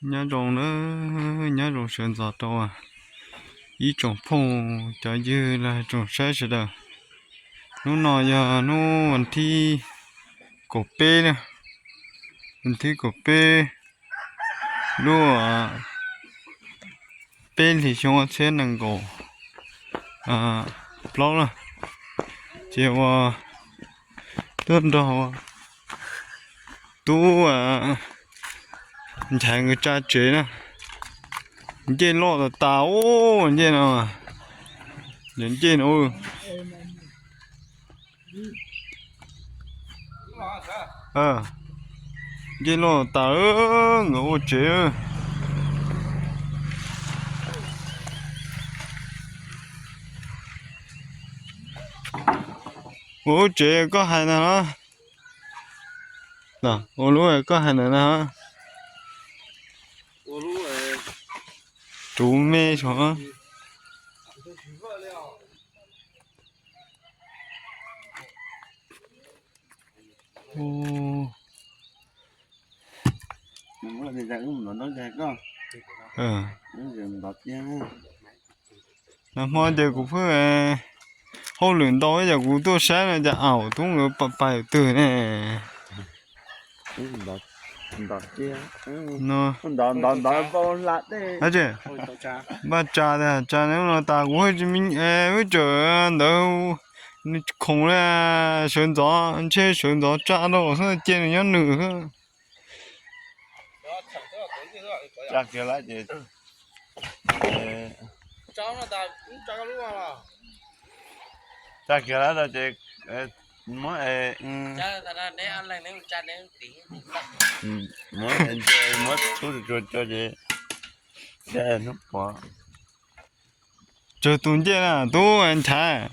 Nyob zoo na, nyob zoo sawv ntxov rau ib tsoom phooj cov ywg los tsoom saib sawv daws. Hnub no yog hnub vas thib kaum peb na, vas thib kaum peb lub peb hlis xyoo ob txhiab nees nkaum plaub na, ces ua tuaj nrog tub Nchaiv nkawd tsa tsev na. Ncej loj tas tas, ncej no, ncej no. Ncej loj tas, nkawd ua tsev. Ua lub tsev koj hais ntag los? Ua lub koj hais ntawd na. Ruv me sav. Nag hmo ces kuv pheej hauj lwm ntau ib yam kuv tuaj saib no cas aum tub nkawd pais twg ne. Npaj tsa tiag, tsa no tas kuv wb tseem ntawd khoom li sawv ntxov ntshe sawv ntxov tsa rau xwb cia nws nyob nws xwb. Tsa kiag lawm ces muab, muab tub tso ces hnub pov. Tsawg tus ncej na tub Nchaiv?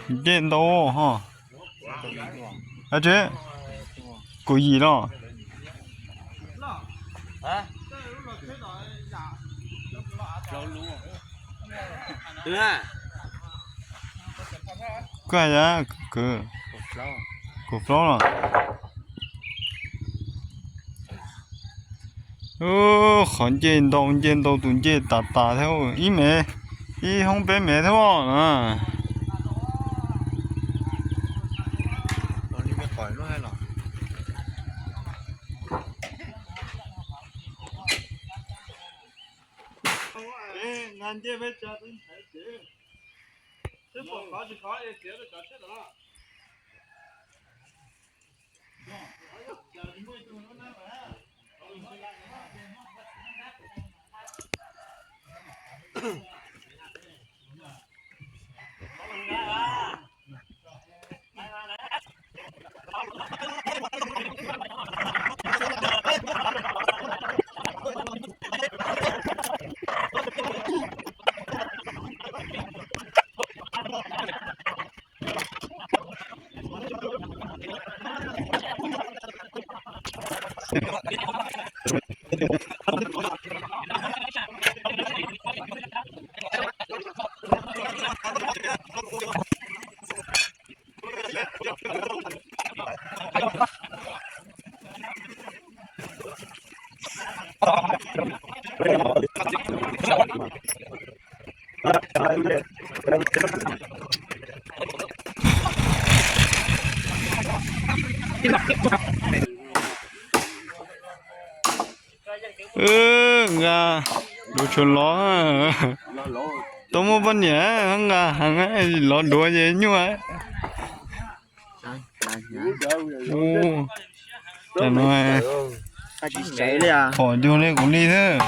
Ncej ntau ho. Tsev, kaum yim los. Koj hais, kaum plaub los. Qhov ncej ntau, ncej ntau tus ncej tas tas thiab, ib mev, ib hoob peb mev thiab na. Nqa duav tshuav lov, tau muaj poj niam nqa heev, lov duav ces nyuaj. Pom yug li kuv li xwb.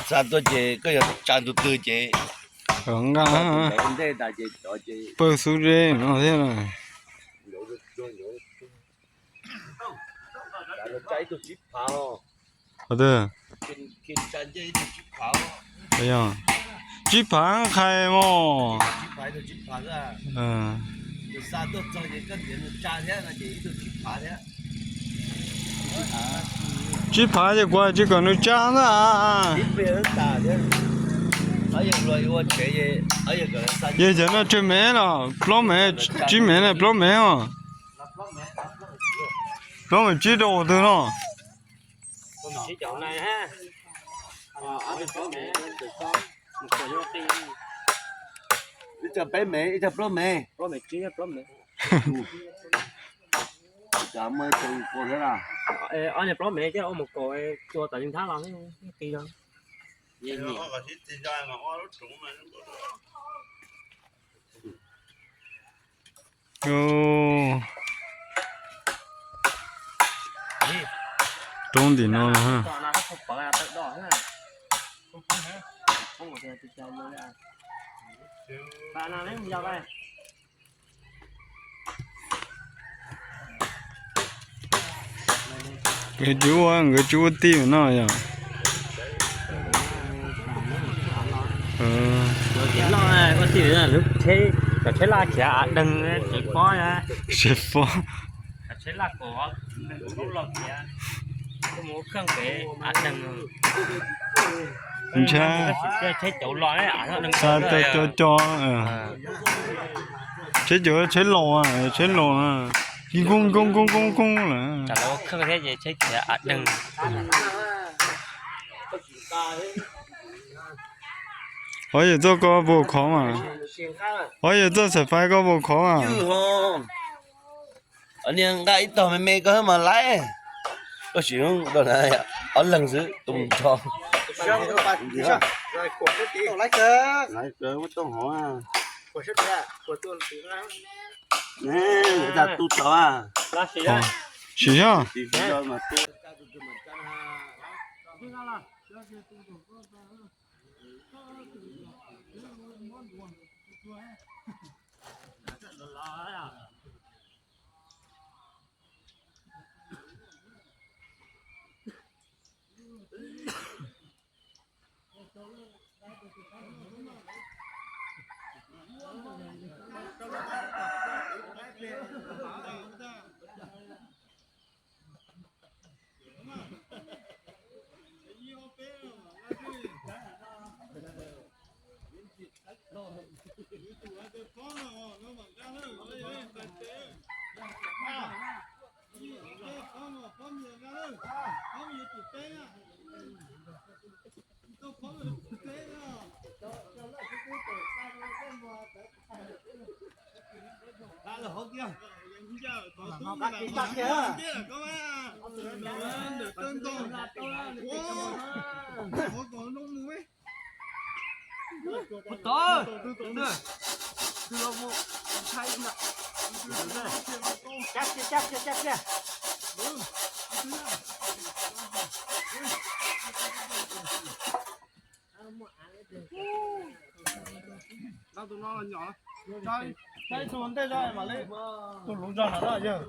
Xa tuaj ces koj yog tsa tus twg ces nqa pawg xub zeb no thiab. Tsib phav qhais mos. Tsib phav ces kuv tsis kom nws tsab ntag. Yog cov no tsawg mev los plaub mev, tsib mev na plaub mev os. Plaub mev tsib rau qhov twg no? Ib txog peb mev, ib txog plaub mev. Ob niag plaub mev thiab ua mus kaum tua tom li nthab los qi. Roob ntim no. Nkawd tsis ua, nkawd tsis ua tij no yog. Cov tsheb laj khiav av deeg tsis pob. Tsis pob. Tsheb laj kaum los khiav, mus kheej pem av deeg. Ntshai. Tsheb cauv los av deeg co co. Tsheb cauv tsheb laus, tsheb laus na. Koob koob koob koob koob lawm. Tsam lawv ua kheej thiab ces tsheb khiav av deeg. Qhov yawg txoj koj puas khov mas? Qhov yawg txoj xaim fais koj puas khov mas? Niag nqa ib tog me me koj mas laib. Koj sim ob leeg xwb tus nrho. Sim yog. Tus no los nyom, tus ntej zog mam li, tus hluv zog no yog.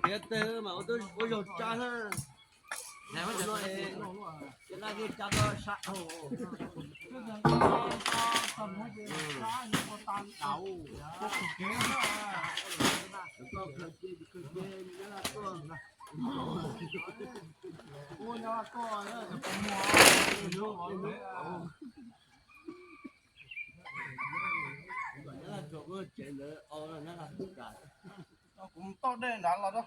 Piav teg mas ua zaug tsa na. Ces laj yeej tsa koj sab. Kuv toj dej nrad los rau.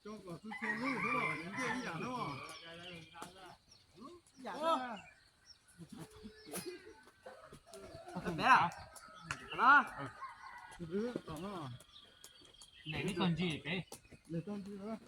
Coj kom txhua txhua lub xwb los nws ncej ib yam xwb. Ib yam xwb. Peb a? Qhov no. Nws tau ntsis peb. Nws tau ntsis lawm.